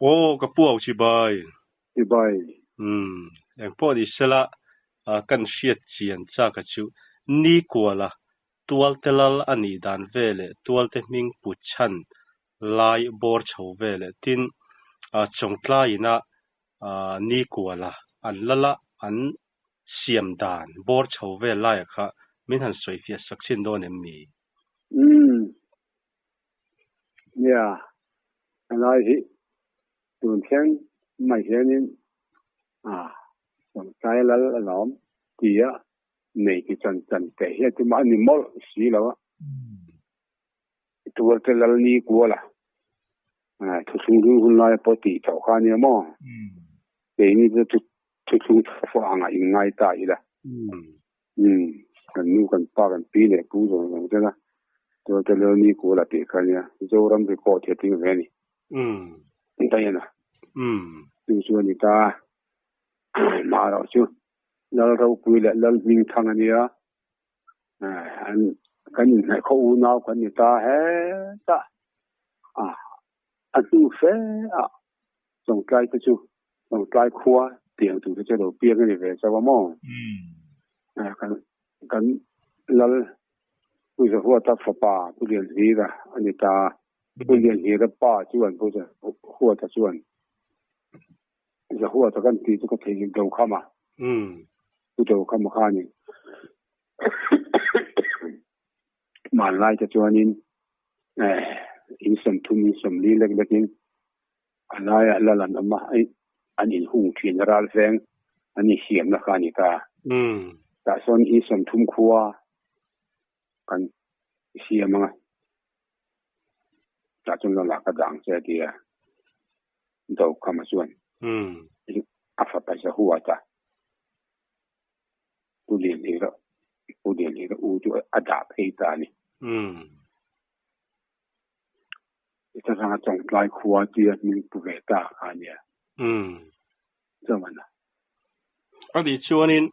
Aw ka pu au chibai. Chibai. Umm engpawh ni sela kan hriat chian chak a chu ni kuala tualte lal a nih dan veleh tualte hming put chhan lai bawr chho veleh tin chawngtlaiina ni kuala an lala an siam dan bawr chho vel laia kha min han sawi fiah sak chin dawn em ni? Umm nia helai hi tun thleng mai hianin chawngtlai lal alawm tia nei ti chan chan teh hian chu mah a ni mawlh si lo a. Tualte lal ni kual a, thuthlung hlui hun laia pawh tih tawh kha a nia maw? Keini chu thuthlung thawh angah inngai ta ila. Kan nu, kan pa, kan pi leh pu zawng zawng te la Tualte lal ni kual a tih kha a nia. Zoram record hi a tling ve a ni. Daih a. Chu chu a ni ta. Marawh chu Lal ropui leh Lal hming thang a nia. An kan inhnaih khaw unau kan ni ta hetah a a hnu fe a Chawngtlai te chu Chawngtlai khua tiang tur te chu a lo piang a ni ve chauh a maw? Kan kan Lal Pu Zahuata fapa Pu Lianhlira a ni ta. Pu Lianhlira pa chuan Pu Zahuata chuan Zahuata kan tih chu ka thei Dokhama. Pu Dokhama khanin hmanlai te chuanin in sawmthum in sawmli lek lekin a laiah lal an awm a, an inhung thin a ral veng an insiamna kha a ni ta. Tah sawn in sawmthum khua kan siam ang a, tah chuan lal ah ka dang che a ti a. Dokhama chuan a fapa Zahuata Pu Lianhlira Pu Lianhlira u chu a dah phei ta a ni. Heta ranga Chawngtlai khua tia hming pu ve ta kha a nia. Chuan a. A nih chuanin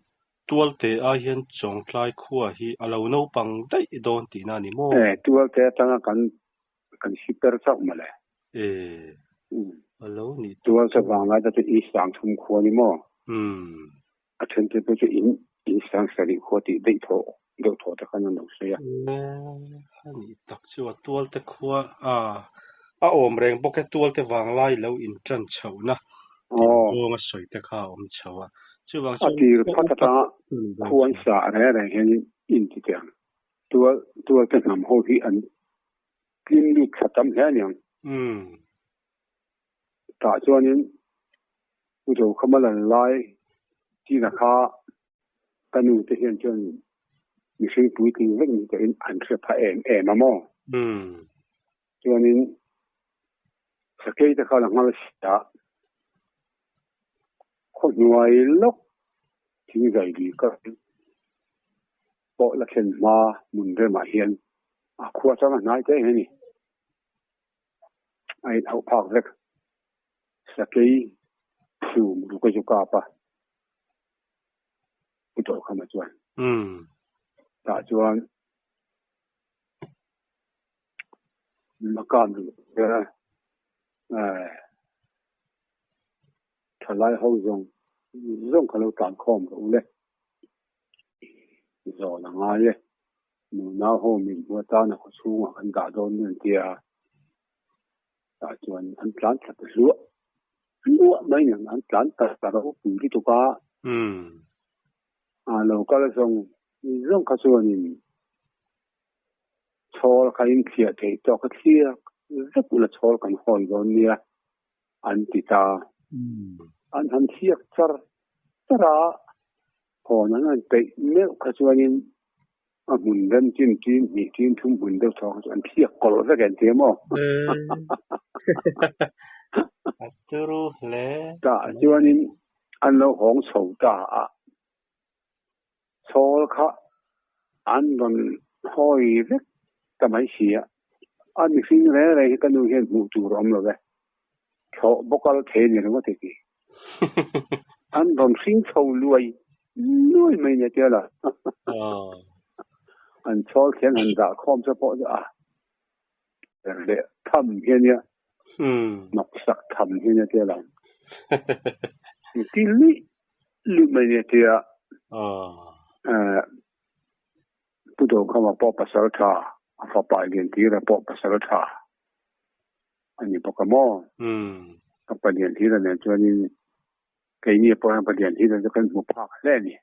Tualte ai hian Chawngtlai khua hi a lo naupang daih dawn tihna a ni maw? E, Tualte atanga kan kan si per chauh mawle. E, a lo nih tak Tualte vanglai te chu in sang thum khua ni maw? A then te pawh chu in in sang sarih khua tih daih thawh deuh thawh te khan an lo sawi a. E, a nih tak chu a Tualte khua a a awm reng bawk e Tualte vanglai lo in tan chhohna tih zawnga sawi te kha a awm chho a. Chuvang A chuan tir phat atanga khua an sa reng reng hian in ti teh ang. Tual Tualte hnam ho hi an tlim lut thla tam hle a niang. Tah chuanin Pu Zokhama lan lai tina kha ka nu te hian chuan mihring puitling vek ni tawhin an hre pha em em a maw? Chuanin sakei te kha la nghal sia khaw hnuai lawk thingzai lui kar pawh la thlen hma hmun remah hian a khua chang a hnai te a ni. A in auh phak vek. Sakei hlum ruk a zu kap a, Pu Tawlkhama chuan. Tah chuan a kap ruk a, thalai ho zawng zawng kha lo tlan khawm rawh u le. Zawn a ngai e. Nunau ho min hmu atana khaw chhungah kan dah dawn nen tia tah chuan an tlan thla ta hluah hluah mai nen an tlan ta ta ropui lutuk a. A lo kal zawng zawng kha chuanin chhawl kha in thliah theih tawk a thliak vek ula chhawl kan hawi dawn nia an ti ta. An han thliak char char a. Hawn an han peih meuh kha chuanin a hmun rem chin chin hnih chin thum hmun deuh thaw kha chu an thliak kawlh vek em tia maw? A turu hle. Tah chuanin an lo hawng chho ta a, chhawl kha an rawn hawi vek ta mai si a, a mihring reng reng hi ka nu hian hmuh tur a awm lo ve, thlawh bawkal thei a ni ringawt e ti. An rawn hring chho luai luai mai nia tia la. An chhawl thian han dah khawm che pawh chu a ber leh tham hi a nia. Hnawksak tham hi nia tia lang. Ti luih luih mai nia tia. Pu Dawngkhama pawh pasal tha, a fapa Lianthira pawh pasal tha a ni bawk a maw? Ka pa Lianthira nen chuanin keini pawh hian pa Lianthira chu kan hmu phak hle a ni.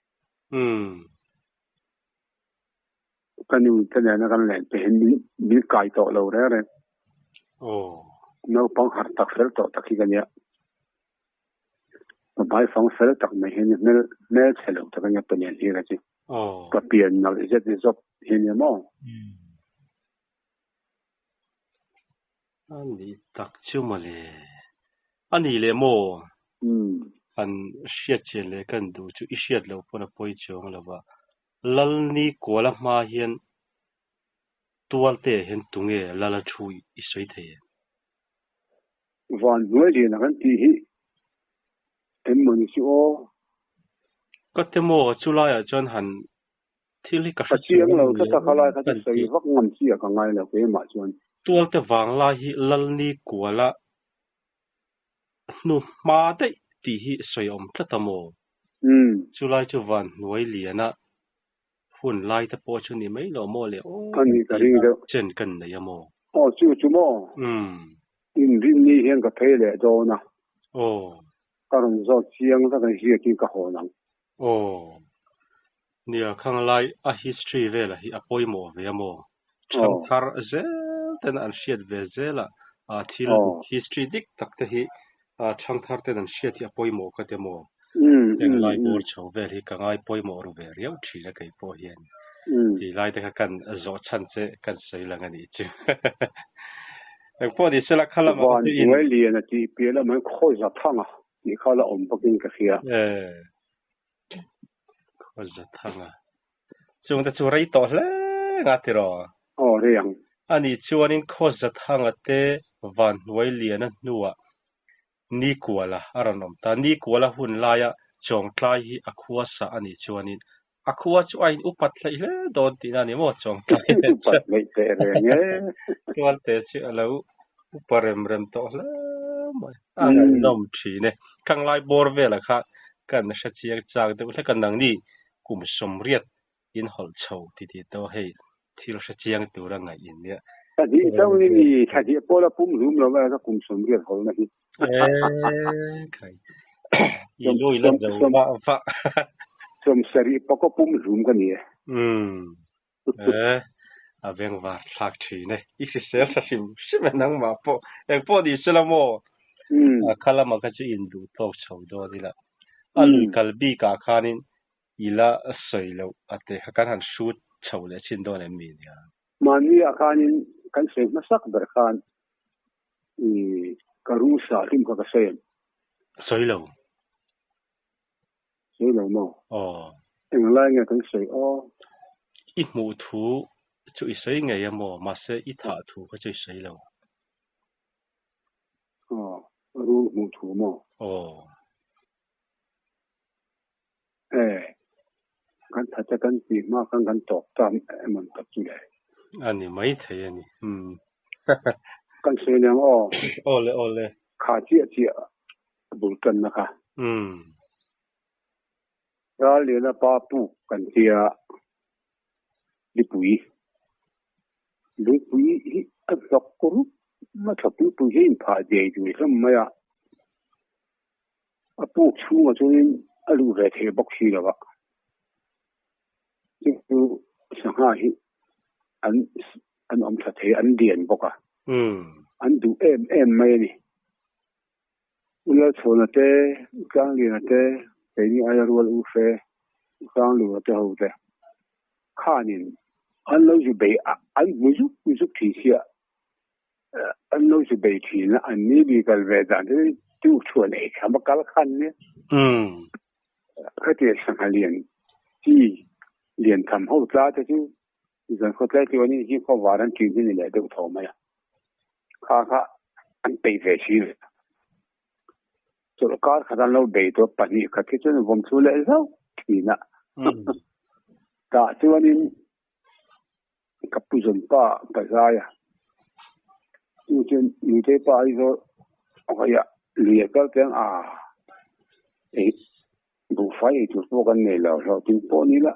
Ka nu te nena kan len peh hian min kai tawh lo reng reng. Naupang harh tak fel tawh tak hi ka nia. Ka hmaifang fel tak mai hian hmel hmel chhe lo tak a nia palian hlir a chu. Ka pian nalh zet zawk hi a nia maw? A nih tak chu mawle. A nih leh maw? Han hriat chian leh kan duh chu i hriat loh pawn a pawi chuang lo va. Lalni kuala hma hian Tualte ah hian tunge Lala thu i sawi thei em? Van hnuai lian a kan tih hi em maw ni chu aw? Ka te maw chu laiah chuan han thil hi ka hre chiang lo tlat a, khalai kha chu sawi vak ngam chi ah ka ngai lo keimah chuan. Tualte vanglai hi Lalni kuala hnu hma daih tih hi sawi a awm tlat a maw? Chu lai chu van hnuai lian a Hun lai te pawh chu ni mai lo maw le aw Ka ni ka ring deuh. Chen kan nei a maw? Aw chu chu maw? Inrinni hian ka phei leh dawn a. Aw. Ka rawn zawt chiang vek a ziakin ka hawn ang. Aw. Nia khang lai a history vela hi a pawimawh ve a maw? Thangthar zel ten an hriat ve zel a, thil history dik tak te hi thangthar ten an hriat hi a pawimawh ka ti maw? Heng lai bawr chho vel hi ka ngai pawimawh ru ve riau thin a kei pawh hian ti lai te kha kan zawh chhan che kan sawi lang a nih chu. Eng pawh ni sela kha lamah kha chu in. Van Hnuailiana tih piah lamah hian khaw za thang a tih kha la awm bawkin ka hria. Khaw za thang a. Chung te chu rei tawh hle nga tiraw? Aw rei ang. Ani chuanin khaw za thanga te Van Hnuailiana hnuah Nikuala a rawn awm ta. Nikuala hun laia Chawngtlai hi a khua sah a nih chuanin a khua chu a in upat hleih hle dawn tihna a ni maw Chawngtlai hi? Upat hleih teh reng e. Tualte chu a lo upa rem rem tawh hle mai. A ngaihnawm thin e. Khanglai bawr velah kha kan hre chiang chak deuh hlek a, nangni kum sawmriat in hawlh chho ti ti tawh hei thil hre chiang tura ngaih in nia. Thla hnih chauh ni mi, thla hnih pawh la pum hlum lo a ka kum sawmriat hawlhna hi. Eee khai i lu i la zo vah vah. Sawmsarih pawh ka pum hlum ka ni e. Umm ee a vengvar thlak thin e. I hrisel tha hrim hrim e nangmah pawh engpawh ni sela maw kha lamah kha chu induh tawk chho dawn ila a lui kal bikah khanin I la sawi loh a te kha kan han hrut chho leh chin dawn em mi nia? Mahni ah khanin kan sawi hmasak ber khan i ka ru sa hlim kha ka sawi em? Sawi lo. Sawi lo maw? Aw. Englai nge kan sawi aw? I hmuh thu chu i sawi ngei a maw? Mahse i thah thu kha chu i sawi lo. Aw, rul hmuh thu maw? Aw. E, kan that a kan tih hma khan kan tawp ta emaw tak chu le. A ni mai thei a ni. Umm. Kan sawi aniang aw. Aw le aw le. Kha chiah chiah a bul tanna kha. Umm. Ralliana pa puk kan tia lipui. Lungpui hi a hnawk rup a tha puipui hi a inphah dei dui hlawm mai a. A puk chhungah chuanin a luh ve thei bawk si lo a, chu chu sangha hi an an awm tha thei, an lian bawk a, an duh em em mai a ni. U Lalchhawna te, U Tlangliana te, keini aia rual U Hre, U Tlanglura te ho te khanin an lo zu bei an hmu zuk zuk thin sia. An lo zu bei thin a, an ni bi kal ve dan chu tu chuan ei tham a kal khan nia. Khatia sangha lian chi lian tham ho tla te chu zan khaw tlai tluan in zing khaw var an thin hi ni leh deuh tho mai a. Kha kha an peih ve si lo. Chawlhkar khat an lo bei tawh pahnih khat hi chuan vawm thlu leh zauh thin a. Tah chuanin Ka pu zawn pa pa zai a. Chu chuan nutei pa Aizawl hawia lui a kal teng a, ei buhfai ei tur pawh kan nei lo, hlawhtling pawh ni la,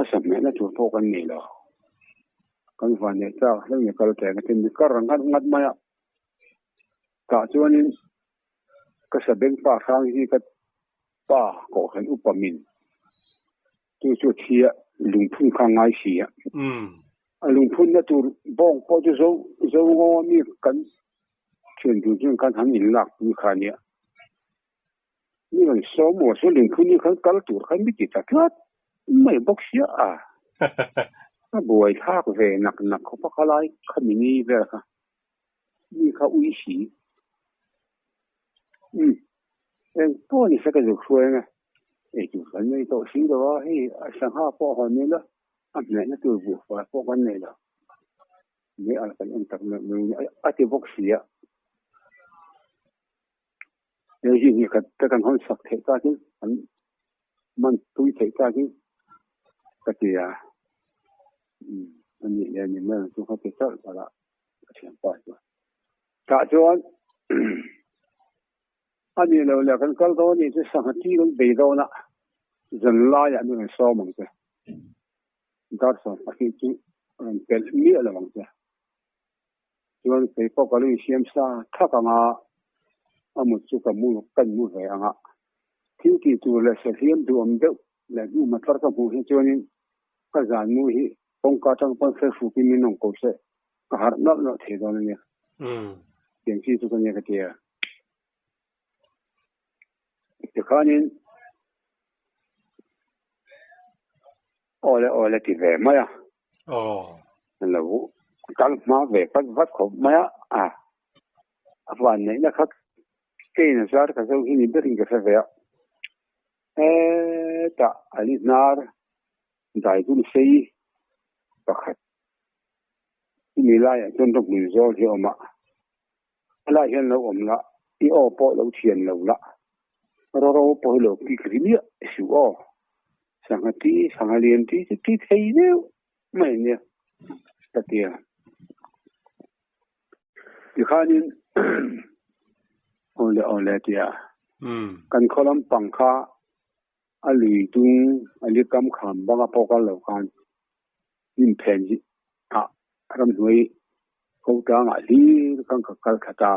a sa hmehna tur pawh kan nei lo. Kan vanneih tlak hleuh ni kal teng a tin mi kar ngat ngat mai a. Tah chuanin ka sabeng pa hrang hi ka pa kohhran upa min chu chu thi a lungphun kha ngai si a. A lungphunna tur bawng pawh chu zo zo ngaw a mi kan thian tur chuan khan han inlak pui kha a nia. Mi rawn sawm maw chu lungphun hi khan kal tur khan mi ti ta tlat mai bawk sia a. A buai thlak ve nak nak khawp a khalai khami ni vel kha. Mi kha ui si. Umm. Eng pawh ni se ka zuk hruai ang e. Ei tur kan nei tawh si lo a, hei a sangha pawh a hawn nil a, a hmehna tur buhfai pawh kan nei lo. Mei alh kan en tak neuh neuh a a ti bawk si a. Hei hi hnih khat te kan hawn sak theih takin kan man pui theih takin ka ti a. Umm a nih leh ni mai ang chu ka ti talh talh a ka thianpa chuan. Tah chuan a nih loh leh kan kal dawn anih chu sangha ti kan bei dawn a, zan laiah mi rawn sawm ang che. Dar 12 chu rawn pelh miah lo ang che. Chuan kei pawh ka lo insiam sa thak ang a, a mut chu ka mu kan mu ve ang a. Thil tih tur leh sahliam duhawm deuh leh hnuhma tlar ka hmuh hi chuanin ka zan mu hi kawngka atang pawn fel fukin min rawn ko se ka harh nawlh nawlh thei dawn a nia. Tiang chi chu ka nia ka ti a. Tikhanin awle awle ti ve mai a. Lo kal hma ve vat vat khawp mai a. A van neihna kha kein a zar ka zo hi ni berin ka hre ve a. Hetah an hnar daidum sei pakhat chumi laiah chuan rawhmun zawl hi a awm a. A lai hian lo awm la, i aw pawh lo thian lo la, ro pawh hi lo kik ri miah suh aw. Sangha ti, sangha lian ti chu ti thei deuh mai a nia ka ti a. Tikhanin awle awle a ti a, kan khaw lampang kha a lui dung a likam kham banga pawh kal lo khan hnim phen ah ramhnuai ko tlangah hlir khan ka kal thla ta.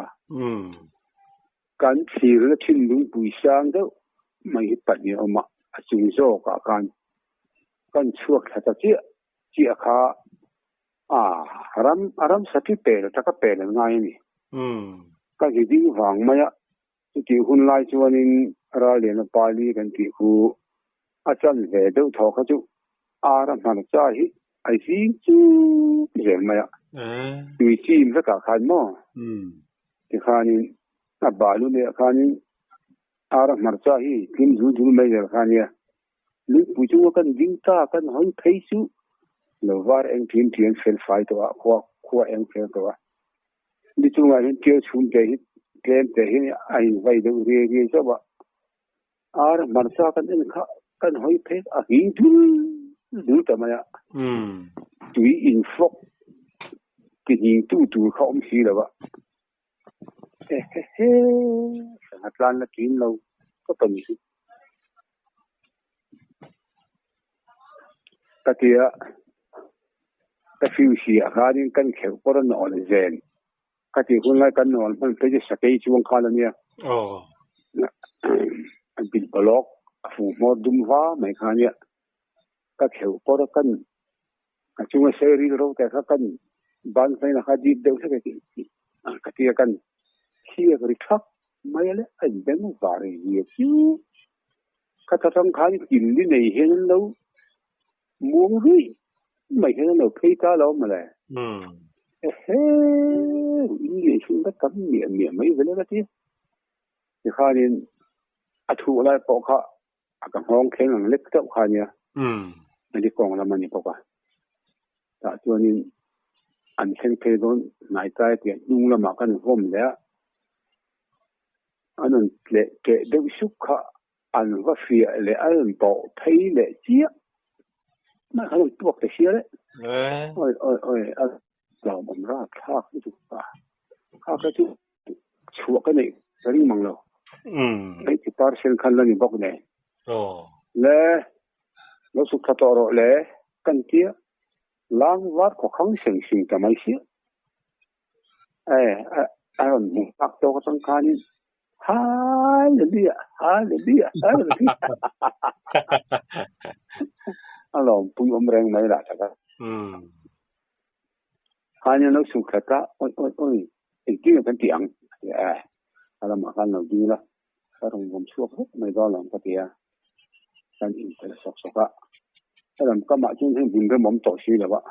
Kan thlirna thinlung pui sang deuh mai hi pahnih a awm a, a chung zawkah khan kan chhuak thla ta chiah chiah kha a ram a ramsa thi pel taka pel an ngai a ni. Ka zi ding vang mai a, Chutih hun lai chuanin Ralliana Pali kan tih khu a chan ve deuh thaw kha chu ar a hmarcha hi a zing chuk zel mai a. Tui chim vekah khan maw? Tikhanin a balu leh khanin ar a hmarcha hi tlim zul zul mai zel kha nia. Lungpui chunga kan ding ta kan hawi phei chu lo var eng ṭin ṭian fel fai tawh a, khua khua eng fel tawh a. Ni chungah hian ṭiau chhum te hi tlem te hi a invai deuh riai riai zauh a. Ar hmarcha kan en kha kan hawi phei a nghing dul dul ta mai a. Tui infawk ti nghing tu tur kha awm si lo a. Ehehe sangha tlan la ṭin lo tawp a ni hi. Ka ti a, ka fiusi ah khanin kan kheuh pawr a nawl zen. Ka tih hun lai kan nawl hman phei chu sakei chuang khan a nia. A bil balawk a fu hmawr dum va mai kha a nia. Ka kheuh pawr a kan a chunga sei ril ro te kha kan ban hmaina kha dip deuh hlek e ka ti a kan thliak ri thak mai a le a inbeng var zia chu kha tha tang khan kil ni nei hian an lo muang ruih mai hian an lo phei ta lo mawle. Ehe in lian chhung ka tam miah miah mai vele ka ti. Tikhanin a thuh lai pawh kha a ka nghawng thleng ang lek chauh kha nia. A ni kawng lam a ni bawk a. Tah chuanin an thleng phei dawn hnai tlai tih hnung lamah kan vawm leh a. An rawn tleh keh deuh sup kha an va fiah leh a rawn tawh phei leh chiah mai kha an rawn tuak ta hria le. Awi awi awi. Hlauhawm rapthlak lutuk a, kha kha chu chhuah ka neih ka ring mang lo. 80% khan la ni bawk nen. Le, lo suk tha tawh rawh le, kan tia lang var khaw khang seng sing ta mai sia. E, a rawn hmu tak tawk atang khanin Hallelujah, Hallelujah, Hallelujah. A lawmpui awm reng mai lah tak a. Khan lo suk thla ta, oi oi oi, engtin nge kan tih ang? A ti a, a lamah khan lo ding la, ka rawn vawm chhuak vek mai dawn lo ang ka ti a, kan inphelh sawk sawk a. Ka lam kamah chuan heng hmun remawm tawh si lo a,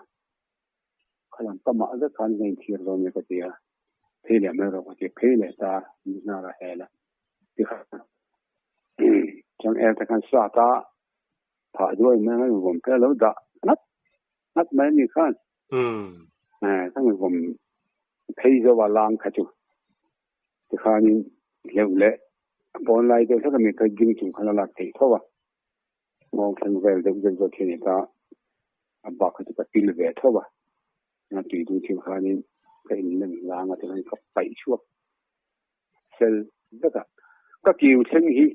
ka lam kamah vek khan ka inthiar dawn nia ka ti a, phei leh mai rawh ka ti a, phei leh ta, ni hnar a hel a, tikhan changel te khan sat a, phah duai mai ang a invawm te a lo dah ngat ngat mai a ni khan. Ka invawm phei zo a lang kha chu tikhanin hleuh leh a pawn lai deuh hlek a mi phei ding chung khan a lak theih tho a, nghawng thleng vel deuh deuh zawk hi a ni ta, a bak kha chu ka pil ve tho a, a tui dung thil khanin ka inlem hlang a tikhan ka paih chhuak fel vek a, ka kiu thleng hi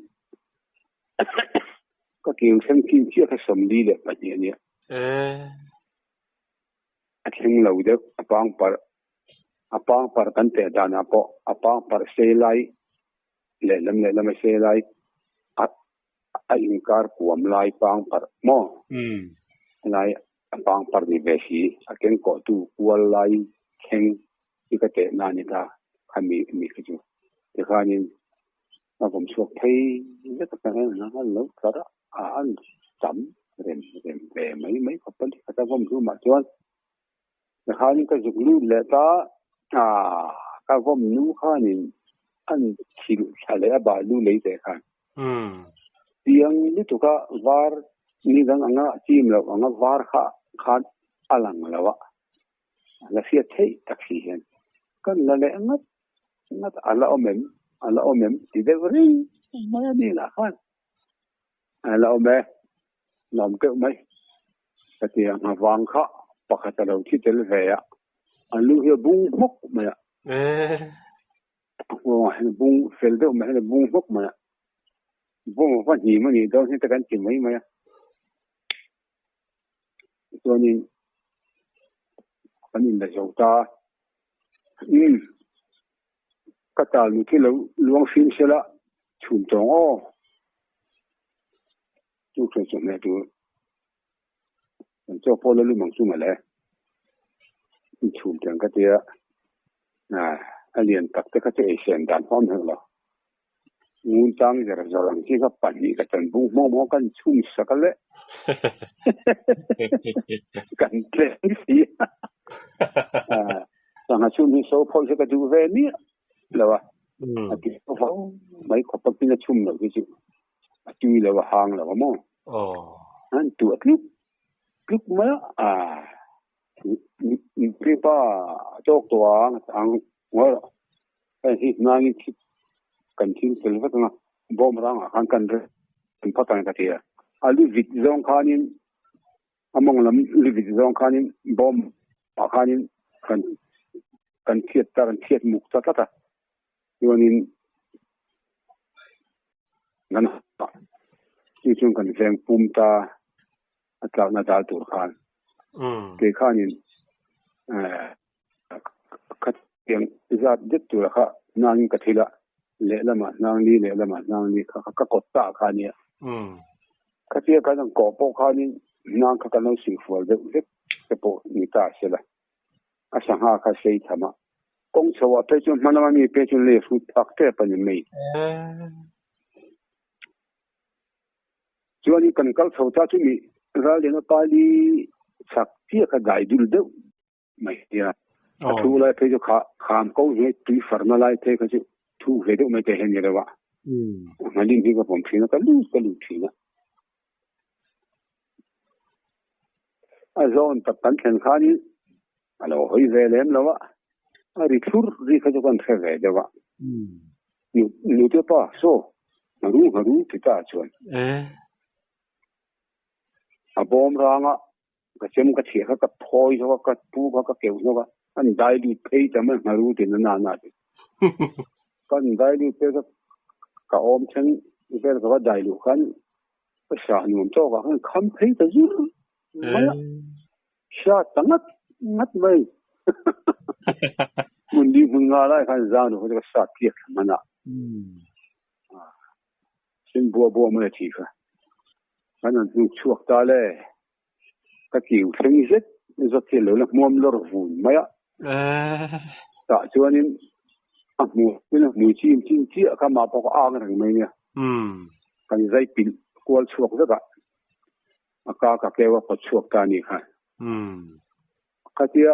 ka kiu thleng chin chiah kha 42 a nia. A thleng lo deuh, a pang parh, a pang parh kan teh danah pawh a pang parh sei lai lehlam lehlam a sei lai a a inkar kuam lai pang parh maw? Helai a pang parh ni ve si, a keng kawhtu kual lai thleng hi ka teh na a ni ta, khami mi kha chu. Tikhanin a vawm chhuak phei vek a ka lo tlar a, a an tam rem rem ve mai mai khawp a ni. Ka ta vawm hnu mah chuan tikhanin ka zuk lut leh ta, ka vawm nu khanin an thil thla leh a bah lu lei teh khan. Piang lutuk a var ni dang anga chim loh anga var kha khan a lang lo a. La hriat theih tak si hian kan la leh ngat ngat a la awm em a la awm em ti deuh reng mai a ni lah khan a la awm e la awm teuh mai ka ti a nghavang kha pakhat a lo thi tel ve a a lu hi a bung hmawk mai a a nghawngah hian a bung fel deuh mai hian a bung hmawk mai a bung va hnim a nih dawn hi te kan ti mai mai a. Chuanin kan inla zo ta. Umm, ka tal nu khi lo luang hrim se la, chhum tawng aw. Chu chuan chawhmeh tur kan chaw pawh la lum ang chu mawle. Inchhum teng ka tia, a lian tak te kha chu ei sen dan huam hek lo. Ngun chang zer zawr ang chi kha pahnih ka chan bung hmawng hmawng kan chhum sak a le. Kan tleng si. Sangha chhum hi so phawi hi ka duh ve miah lo a. A ti fo mai khawp a pin a chhum lo hi chu a tui lo a hang lo a maw. An tuah tluk tluk mai a. Kripa tawk tawh ang ang ngawi rawh. Hei hi hnangin thil kan thil fel vek anga bawm rangah khan kan rem phawt ang ka ti a. A lu vit zawng khanin a mawng lam lu vit zawng khanin bawm ah khanin kan kan thiat ta kan thiat muk ta tlat a. Chuanin kan chu chuan kan veng pum ta a tlakna dal tur khan kei khanin khatiang zat det tura kha hnangin ka thil a, lehlamah hnang li lehlamah hnang li kha ka kawt ta kha a nia. Khatia kan han kawh pawh khanin hnang kha kan lo singfual deuh vek te pawh ni ta se la, a sangha kha sei tham a, kawng chho ah phei chuan hma lama mi phei chuan lei hrut phak tep a ni mai. Chuanin kan kal chho ta chu mi Ralliana pali chak chiah kha dai dul deuh mai nia. A thu lai phei chu kha kham ko hi tui farna lai phei kha chu thu ve deuh mai te hian ni reuh a. Nghalim hi ka pawm thin a, ka lut ka lut thin a. A zawn tak kan thlen khanin a lo hawi ve lem lo a, a ri thlur ri kha chu kan hre ve deuh a. Nute pa, saw, ngharu ngharu ti ta chuan. A bawm ranga ka chem ka chhiah kha ka phawi zawk a, ka pu kha ka keuh zawk a. Kan dai lut phei ta mai ngharu tin a na na chu. Kan dai lut phei ka ka awm thleng vel ka va dai luh khan ka sa nuam tawk ah khan kham phei ta zur mai a. Sha ta ngat ngat mai. Hmun li hmun nga lai khan zang duh kha chu ka sat tliak thla hman a. Sin bua bua mai a thi kha. Kan han hnuk chhuak ta le. Ka kiu thleng zet zet hi a lo la hmuam lawr vun mai a. Tah chuanin a hmu in a hmui chim chin chiah kha mah pawh ka ang reng mai nia. Kan zai pilh kual chhuak vek a, a ka ka keu a pawt chhuak ta a nih kha. Khatia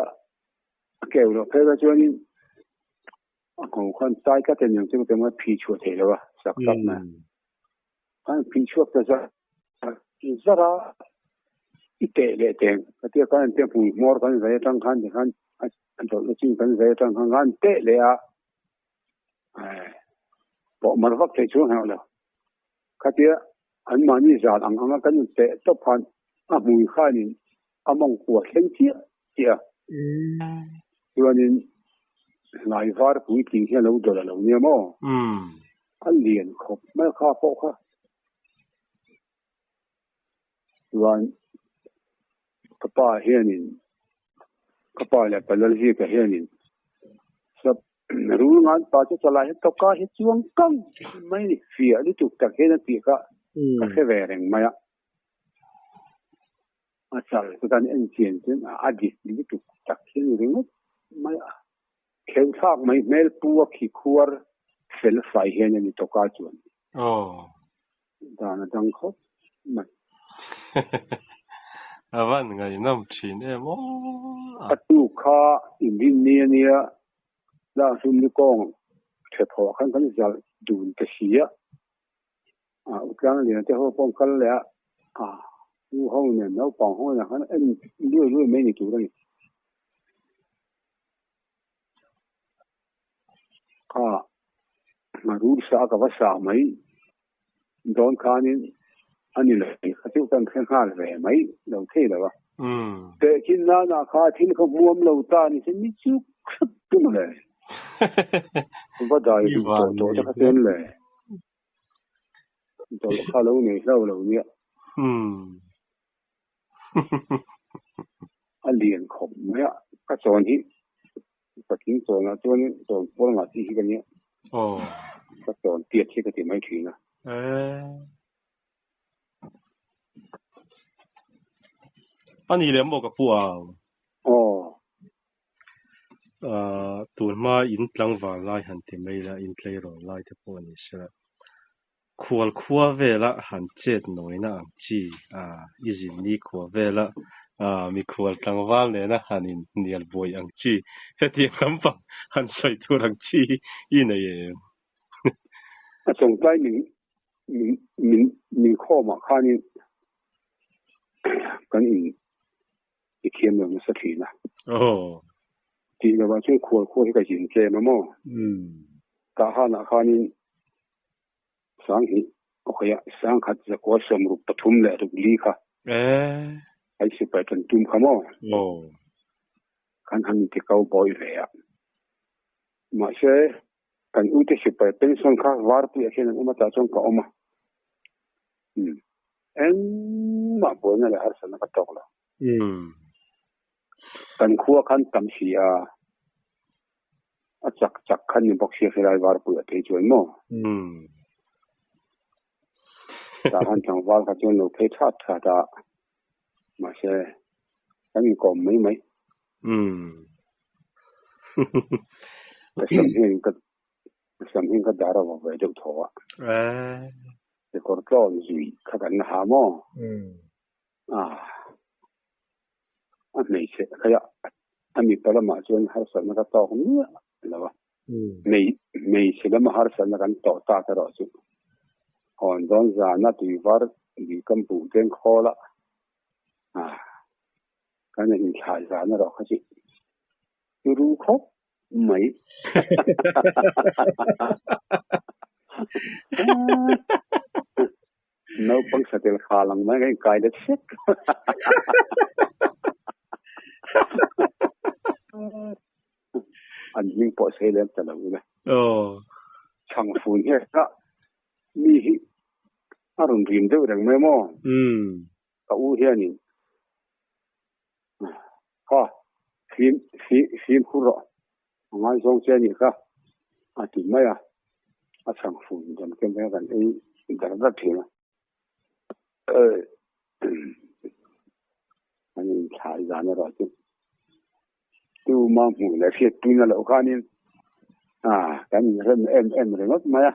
a keu loh phei kha chuanin a ngho khan tai tlat a niang chu ka ti mai phi chhuah thei lo a sak tak mai. Khan phi chhuak ta zar zar a, i teh leh teng ka tia khan an tia hmui hmawr kan zai atang khan tikhan a dawlh na chin kan zai atang khan khan teh leh a, pawh mar vak thei chuang heuh lo. Khatia an mahni zan ang anga kan in teh tawp khan a hmui khanin a mawng kua thleng chiah chiah a. Chuanin hlai var puitling hi a lo dawlh a lo nia maw? A lian khawp mai kha pawh kha. Chuan ka pa hianin ka pa leh pa Lalzika hianin sap rul ngan pa chu chalai hi tawka hi chuang kang mai ni fiah lutuk tak hian a tih kha ka hre ve reng mai a. A chal chu kan en chian chuan a dik lutuk tak hian ringawt mai a. Kheu thlak mai hmel pu a khi khuar fel fai hian a ni tawka chuan. Aw. Dan a dang khawp mai. A van ngaihnawm thin em aw. A tuk kha inrin ni a nia, Lalhlum ni kawng thephaw ah khan kan zalh dun ta si a. A utlang lian te ho pawh an kal leh a, a nu ho nen naupang ho nen khan en luai luai mai ni tur a ni. Kha rul sa ka va sa mai dawn khanin a ni lo kha chu kan hre nghal ve mai lo thei lo a. Tehkhin nana kha thil kha hmuam lo ta ni se mi chu hrep chu mawle. Va dai duh tawh tawh te kha chuan le. Dawlh kha lo nei hlau lo nia. A lian khawp mai a, ka chawn hi patling chawnah chuan chawn puar ngah chi hi ka nia. Ka chawn tiat hi ka ti mai thin a. A ni leh maw ka pu au? Aw. Tun hma in tlangval lai han ti mai la, in tleirawl lai te pawh ni sela. Khual khua vela han chet nawina ang chi a, i zin ni khua vela mikhual tlangval nena han in hnial buai ang chi, hetiang lampang han sawi tur ang chi i nei em? A chawngtlai min min min khawmah khanin kan in i thiam lo nasa thin a. Aw. Tih lovah chuan khual khua hi ka zin tlem a maw? Tah hanah khanin Sanghnih awkhaia Sangkhat zakua sawmruk pathum leh ruk li kha kan sipai tan tum kha maw? Aw. Kan han inti cowboy ve a. Mahse, kan ute sipai pension kha varpuiah hian an awm a, tah chuan ka awm a. Engmah buaina leh harsatna ka tawk lo. Kan khua khan tam si a, a chak chak khan ni bawk sia helai varpui a thei chuan maw? Tah khan tlangval kha chuan lo phei that that a, mahse kan inkawm mai mai. Ka sam hian ka sam hian ka dar a va ve deuh thaw a. Kekawr tlawn zui kha kan la ha maw? A hmeichhe khaia a mipa lamah chuan harsatna ka tawk miah lo a. Hmeichhe lama harsatna kan tawh tak erawh chu hawn dawn zana tuivar lui kam buh deng khawl a, kan inthlai zan erawh kha chu turu khawp mai. Naupang satel kha lang mai ka inkai let sek. sei lem ta lo ila. Aw. Chhang fun hian a mi hi a rawn rim deuh reng mai maw? Umm. Ka u hianin kha fim fimkhur rawh a ngaizawng che a nih kha a ti mai a, a chhang fun dan ken hian kan ei dar dar thin a. An inthlai zan erawh chu tuma hmuh leh hriat pui na loh khanin kan inrem em em ringawt mai a.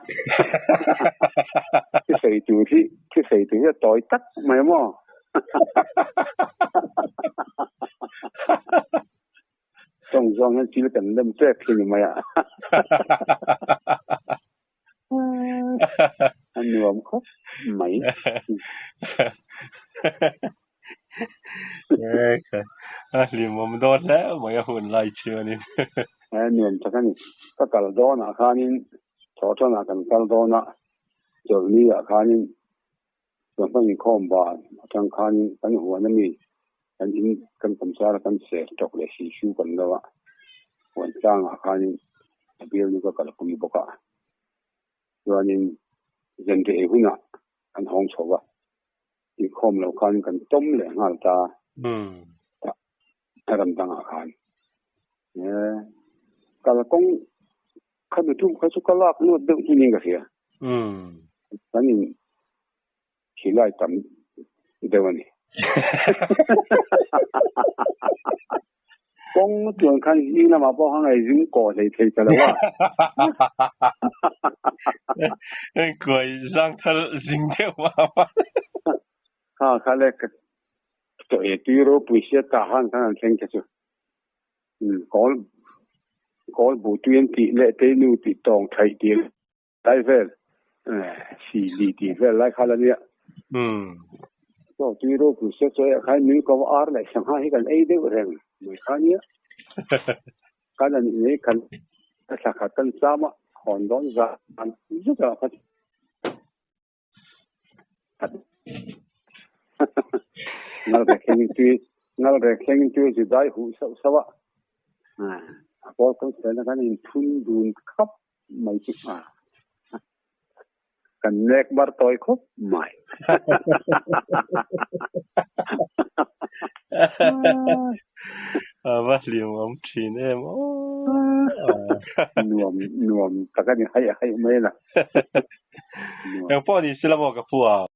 Thusei tur hi thusei tur hi a tawi tak mai maw? Tawng zawng hian thil kan lem tep hi ni mai a. A nuam khawp mai. A hlimawm dawn hle mai a hun lai chuanin. A nuam tak a ni. Ka kal dawnah khanin Thawhṭanah kan kal dawn a, Chawlhni-ah khanin Chawhma inkhawm ban atang khanin kan huan ami kan in kan kawmchar a kan ser tawk leh sihsu kan lo a, huan tlangah khanin a bialnu ka kalpui bawk a. Chuanin zanriah ei hunah kan hawng chho a, inkhawm lo khan kan tawm leh nghal ta a ram dangah khan. Kalkawng Kha nutum kha chu ka lak luat deuh chu niin ka hria. Kan in khilai tam deuh a ni. Kawng tuan khan zing lamah pawh kha ngaihzing kawh hlei thei ta lo a. Kuai zangthal zing deuh mah mah. Kha kha le ka tawh e tui ropui sia tah han khan an thleng kha chu. Kawl kawl bu tui an tih leh teinu tih tawng thaih tih lai vel sili tih vel lai kha la nia. Chaw tui ropui se chaw eh khan min ko ar leh sangha hi kan ei deuh reng mai kha nia. Kan an in ei khan thla khat kan cham a hawn dawn zan zet ah kha Ngal rek thlengin tui ngal rek thlengin tui a zu dai huh sauh sauh a, a pawl kan sena kan inthun dun khap mai chu kan nek bar tawi khawp mai. A va hlimawm thin em aw. Nuam nuam tak a ni haih haih mai la. Engpawh ni se la maw ka pu a.